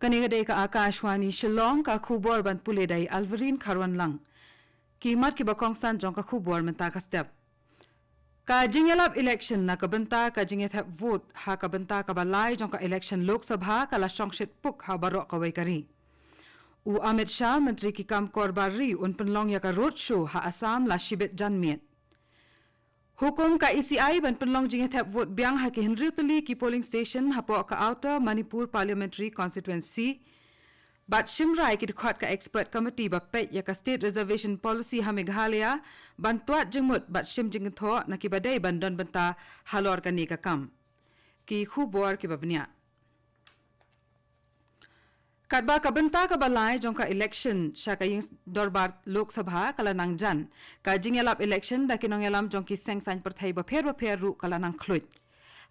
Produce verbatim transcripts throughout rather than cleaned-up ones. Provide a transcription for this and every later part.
Kane ka dei ka Akashvani Shillong, ka khubor ban pule da i Alverine Kharwanlang. Ki mat kiba kongsan jong ka khubor mynta ka step. Ka jingïalap election na ka bynta ka jingïathep vote ha ka bynta kaba lai jong ka election Lok Sabha ka la shongshit puk ha baroh kawei ka ri. U Amit Shah, Myntri ki kam kor bar ri, un pynlong ïa ka road show ha Assam la shibit janmiet. Hukum ka E C I ban pynlong jingïathep vote biang ha ki hynriew tylli ki polling station hapoh ka Outer Manipur Parliamentary Constituency. Bad shim rai ki dkhot ka expert committee ba peit ïa ka State Reservation Policy ha Meghalaya ban tuat jingmut bad shim jingthoh na kiba dei ban don bynta halor kane ka kam. Ki khubor kiba bniah. Katba ka bynta kaba lai jong ka election sha ka ïing dorbar Lok Sabha ka la nang jan, ka jingïalap election da ki nongïalam jong ki seng saiñ pyrthei bapher bapher ruh ka la nang khluit.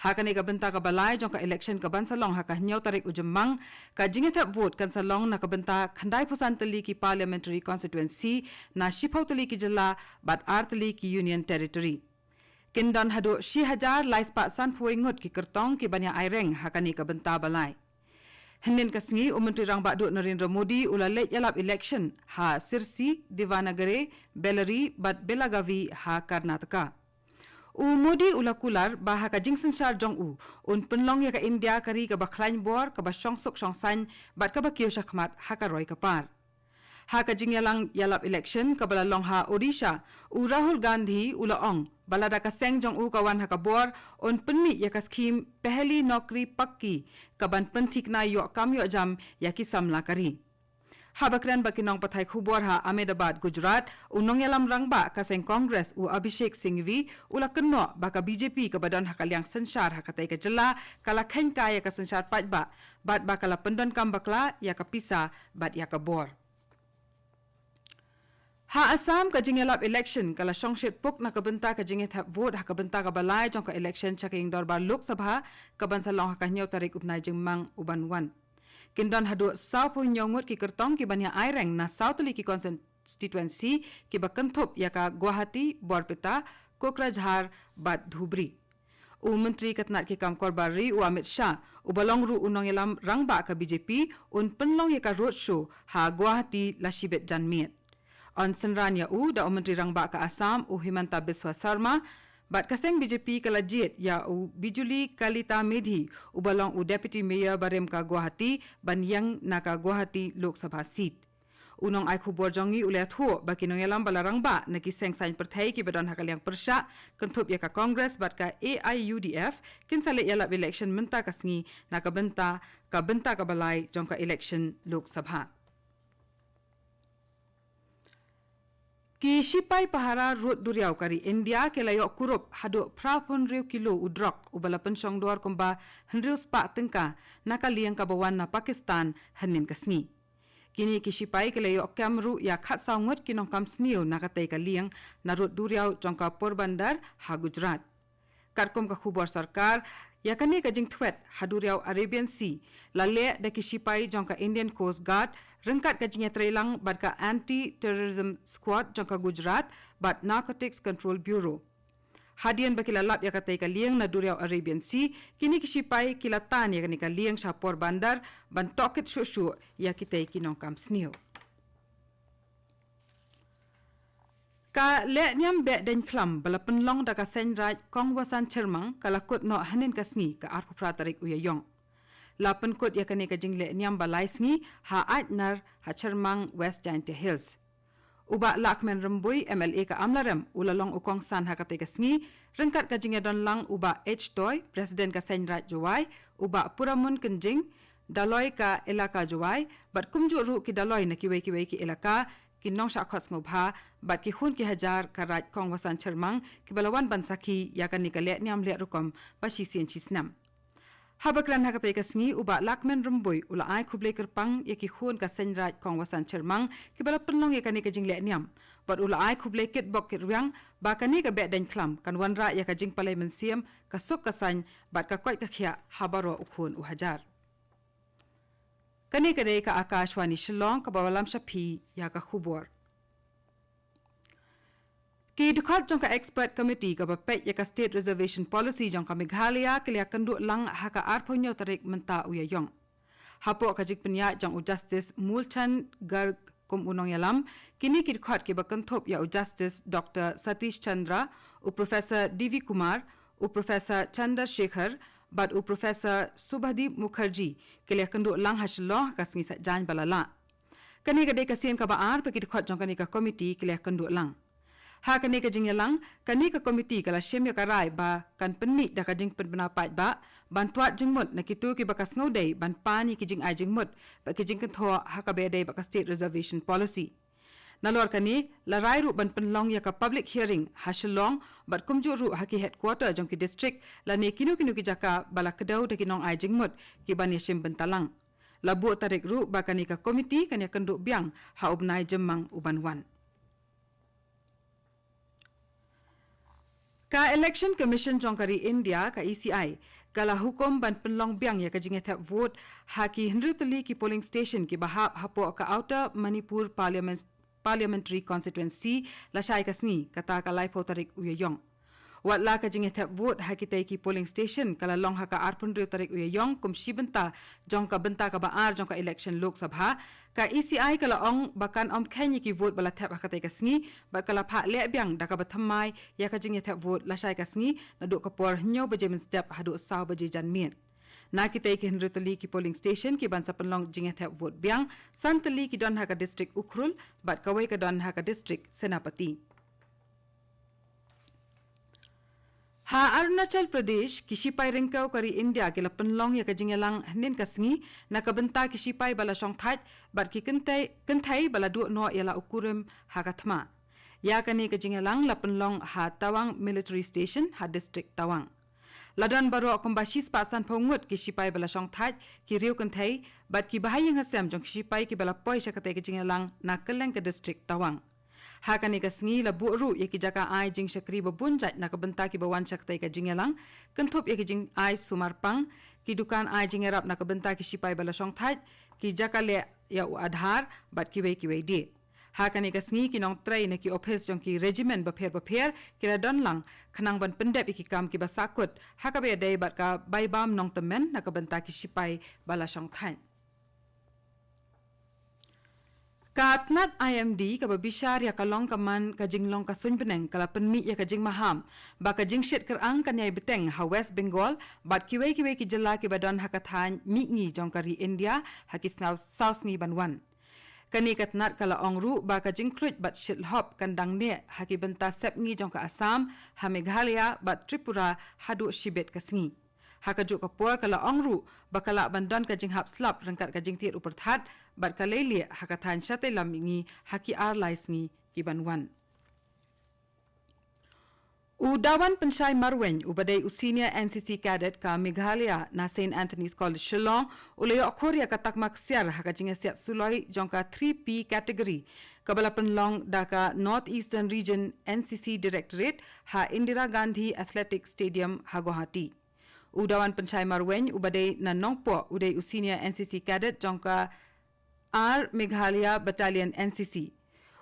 Ha kane ka bynta kaba lai jong ka election kaban sa long ha ka hynñiew tarik u Jymmang, ka jingïathep vote kan sa long na ka bynta khyndaiphew san tylli ki parliamentary constituency na shiphew tylli ki jylla bad ar tylli ki union territory. Kin don haduh shi hajar lai spah sanphew ngut ki kyrtong kiban ïa aireng ha kane ka bynta ba lai. Hynnin ka sngi, u Myntri Rangbah Duh Narendra Modi u la leit ïalap election ha Sirsi, Davanagere, Bellary bad Belagavi ha Karnataka. U Modi u la kular ba ha ka jingsynshar jong u, un pynlong ïa ka India ka ri kaba khlaiñ bor, kaba shongsuk shongsaiñ bad kaba kiew shakhmat ha ka roi ka par. Ha ka jingïalang ïalap election kaba la long ha Odisha, u Rahul Gandhi u la ong ba lada ka seng jong u ka wan ha ka bor, un pynmih ïa ka skhim Pehli Naukri Pakki kaban pynthikna ïoh kam ïoh jam ïa ki samla ka ri. Haba kren bad ki nongpathai khubor ha Ahmedabad, Gujarat, u nongïalam rangbah ka seng Congress u Abhishek Singhvi u la kynnoh ba ka B J P kaba don ha ka liang synshar ha katei ka jylla ka la kheiñ kai ïa ka synshar paidbah bad ba ka la pyndonkam bakla ïa ka pisa bad ïa ka bor. Ha Assam, ka jingïalap election ka la shongshit puk na ka bynta ka jingïathep vote ha ka bynta kaba lai jong ka election sha ka ïing dorbar Lok Sabha kaban sa long ha ka hynñiew tarik u bnai Jymmang uban wan. Kin don haduh sawphew hynñiew ngut ki kyrtong kiban ïa aireng na saw tylli ki constituency kiba kynthup ïa ka Guwahati, Borpeta, Kokrajhar bad Dhubri. U Myntri ka tnat ki kam kor bar ri u Amit Shah, uba long ruh u nongïalam rangbah ka B J P, un pynlong ïa ka road show ha Guwahati la shibit janmiet. Yn synran ïa u da u Myntri Rangbah ka Assam u Himanta Biswa Sarma, bad ka seng B J P ka la jied ïa u Bijuli Kalita Medhi, uba long u Deputy Mayor barim ka Guwahati, ban ïeng na ka Guwahati Lok Sabha seat. U nongai khubor jong ngi u la ïathuh ba ki nongïalam ba la rangbah na ki seng saiñ pyrthei kiba don ha ka liang pyrshah, kynthup ïa ka Congress bad ka A I U D F, kin sa leit ïalap election mynta ka sngi na ka bynta, ka bynta kaba lai jong ka election Lok Sabha. Ki shipai pahara rud duriaw ka ri India ki la ïoh kurup haduh phra phew hynriew kilo u drok uba la pynshong dor kumba hynriew spah tyngka na ka lieng kaba wan na Pakistan hynnin ka sngi. Kine ki shipai ki la ïoh kem ruh ïa khatsaw ngut ki nongkam sniew na katei ka lieng na rud duriaw jong ka Porbandar ha Gujarat. Katkum ka khubor sorkar, ïa kane ka jingthwet ha duriaw Arabian Sea la leh da ki shipai jong ka Indian Coast Guard ryngkat ka jingïatreilang bad ka Anti Terrorism Squad jong ka Gujarat bad Narcotics Control Bureau. Hadien ba ki la lap ïa katei ka lieng na duriaw Arabian Sea, kine ki shipai ki la tan ïa kane ka lieng sha Porbandar ban tohkit shuh shuh ïa kitei ki nongkam sniew. Ka lehniam Behdeiñkhlam ba la pynlong da ka Seiñraij Kongwasan Chyrmang ka la kut noh hynnin ka sngi, ka arphew phra tarik u Ïaïong. La pynkut ïa kane ka jinglehniam ba lai sngi ha Aitnar ha Chyrmang, West Jaintia Hills. U Bah Lahkmen Rymbui, M L A ka Amlarem, u la long u kongsan ha katei ka sngi, ryngkat ka jingïadon lang u Bah H Toi, President ka Seiñraij Jowai, u Bah Puramun Kynjing, Daloi ka Elaka Jowai, bad kumjuh ruh ki Daloi na kiwei kiwei ki elaka, ki nongshah khot sngewbha bad ki khun ki hajar ka Raij Kongwasan Chyrmang kiba la wan ban sakhi ïa kane ka lehniam leh rukom ba shisien shisnem. Haba kren ha katei ka sngi, u Bah Lahkmen Rymbui u la ai khublei kyrpang ïa ki khun ka Seiñraij Kongwasan Chyrmang kiba la pynlong ïa kane ka jinglehniam, bad u la ai khublei kitbok kitrwiang ba kane ka Behdeiñkhlam kan wanrah ïa ka jingpalei mynsiem, ka suk ka saiñ bad ka koit ka khiah ha baroh u khun u hajar. Kane ka dei ka Akashvani Shillong kaba wallam sha phi ïa ka khubor. Ki dkhot jong ka Expert Committee kaba peit ïa ka State Reservation Policy jong ka Meghalaya ki la ïakynduh lang ha ka arphew hynñiew tarik mynta u Ïaïong. Hapoh ka jingpynïaid jong u Justice Moolchand Garg kum u nongïalam, kine ki dkhot kiba kynthup ïa u Justice Doctor Satish Chandra, u Professor D V Kumar, u Professor Chandra Shekhar, bad u Professor Subhadip Mukherjee, ki la ïakynduh lang ha Shillong ha ka sngi Saitjaiñ ba la lah. Kane ka dei ka sien kaba ar ba ki dkhot jong kane ka komiti ki la ïakynduh lang. Ha kane ka jingïalang, kane ka komiti ka la shim ïa ka rai ba kan pynmih da ka jingpynbna paidbah, ban twad jingmut na kito kiba ka sngewdei ban pan ïa ki jingai jingmut bad ki jingkynthoh ha kaba ïadei bad ka State Reservation Policy. Nalor kane, la rai ruh ban pynlong ïa ka public hearing ha Shillong bad kumjuh ruh ha ki headquarter jong ki district lane kino kino ki jaka ba la kdew da ki nongai jingmut kiban ïashim bynta lang. La buh tarik ruh ba kane ka komiti kan ïakynduh biang ha u bnai Jymmang uban wan. Ka Election Commission jong ka ri India, ka E C I, ka la hukum ban pynlong biang ïa ka jingïathep vote ha ki hynriew tylli ki polling station kiba hap hapoh ka Outer Manipur Parliament, Parliamentary Constituency lashai ka sngi, kata ka laiphew tarik u Ïaïong. Wat la ka jingïathep vote ha kitei ki polling station ka la long ha ka arphew hynriew tarik u Ïaïong kum shi bynta jong ka bynta kaba ar jong ka election Lok Sabha, ka E C I ka la ong ba kan ym kheiñ ïa ki vote ba la thep ha katei ka sngi, bad ka la phah leh biang da kaba thymmai ïa ka jingïathep vote lashai ka sngi, naduh ka por hynñiew baje mynstep haduh saw baje janmiet. Na kitei ki hynriew tylli ki polling station kiban sa pynlong jingïathep vote biang, san tylli ki don ha ka district Ukhrul, bad kawei ka don ha ka district Senapati. Ha Arunachal Pradesh, ki shipai ryngkew ka ri India ki la pynlong ïa ka jingïalang hynnin ka sngi, na ka bynta ki shipai ba la shongthait, bad ki kynthei, kynthei ba la duh noh ïa la u kurim ha ka thma. Ïa kane ka jingïalang la pynlong ha Tawang Military Station, ha district Tawang. La don baroh kumba shispah sanphew ngut ki shipai ba la shongthait, ki riew kynthei, bad ki bahaïing hasem jong ki shipai kiba la poi sha katei ka jingïalang na kylleng ka district Tawang. Ha kane ka sngi la buh ruh ïa ki jaka ai jingshakri ba bun jait na ka bynta kiba wan sha katei ka jingïalang, kynthup ïa ki jingai sumar pang, ki dukan ai jingïarap na ka bynta ki shipai ba la shongthait, ki jaka leh ïa u Aadhaar, bad kiwei kiwei de. Ha kane ka sngi ki nongtrei na ki ophis jong ki regiment bapher bapher, ki la don lang, khnang ban pyndep ïa ki kam kiba sahkut, ha kaba ïadei bad ka bai bam nongtymmen na ka bynta ki shipai ba la shongthait. Ka tnat I M D kaba bishar ïa ka long ka man ka jinglong ka suiñ bneng ka la pynmih ïa ka jingmaham ba ka jingshit kyrang kan ïai bteng ha West Bengal bad kiwei kiwei ki jylla kiba don ha ka thaiñ mihngi jong ka ri India ha ki sngi saw sngi ban wan. Kane ka tnat ka la ong ruh ba ka jingkhluit bad shit lhop kan dang neh ha ki bynta sepngi jong ka Assam, ha Meghalaya bad Tripura haduh shibit ka sngi. Ha kajuh ka por ka la ong ruh ba ka lah ban don ka jinghap slap ryngkat ka jingtied u pyrthat bad ka leilieh ha ka thaiñ shatei lam mihngi ha ki ar lai sngi kiban wan. U Dawan Pynshai Marwein, uba dei u senior N C C cadet ka Meghalaya na Saint Anthony's College Shillong, u la ïoh khur ïa ka takma ksiar ha ka jingïasiat suloi jong ka three P category, kaba la pynlong da ka North Eastern Region N C C Directorate ha Indira Gandhi Athletic Stadium ha Guwahati. U Dawan Pynshai Marwein, uba dei na Nongpoh, u dei u senior N C C cadet jong ka ar Meghalaya Battalion N C C.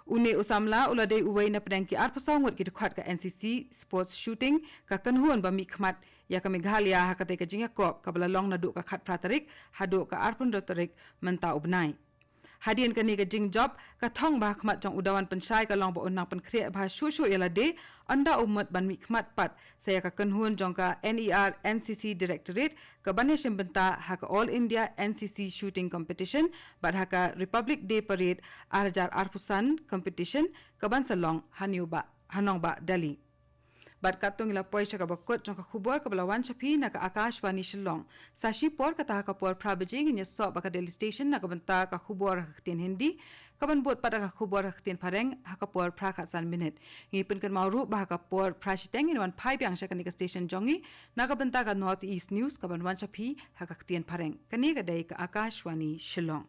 Une u samla u la dei uwei na pdeng ki arphew saw ngut ki dkhot ka N C C Sports Shooting, ka kynhun ba mihkhmat ïa ka Meghalaya ha katei ka jingïakop kaba la long naduh ka khatphra tarik haduh ka arphew hynriew tarik mynta u bnai. Hadien kane ka jingjop, ka thong ba ha khmat jong u Dawan Pynshai ka long ba un nang pynkhreh bha shuh shuh ïa lade, ynda u mut ban mihkhmat pat sa ïa ka kynhun jong ka N E R N C C Directorate, kaban ïashim bynta ha ka All India N C C Shooting Competition bad ha ka Republic Day Parade ar hajar arphew san Competition, kaban sa long ha New Ba-, ha Nongbah Delhi. Bad katto ngi la poi sha kaba kut jong ka khubor kaba la wan sha phi na ka Akashvani Shillong. Sa shipor, kata ha ka por phra baje, ngin ïasoh bad ka Delhi Station na ka bynta ka khubor ha ka ktien Hindi, kaban bud pat da ka khubor ha ka ktien Phareng ha ka por phra khatsan minit. Ngi pynkynmaw ruh ba ha ka por phra shiteng ngin wan phai biang sha kane ka station jong ngi na ka bynta ka North East News kaban wan sha phi ha ka ktien Phareng. Kane ka dei ka Akashvani Shillong.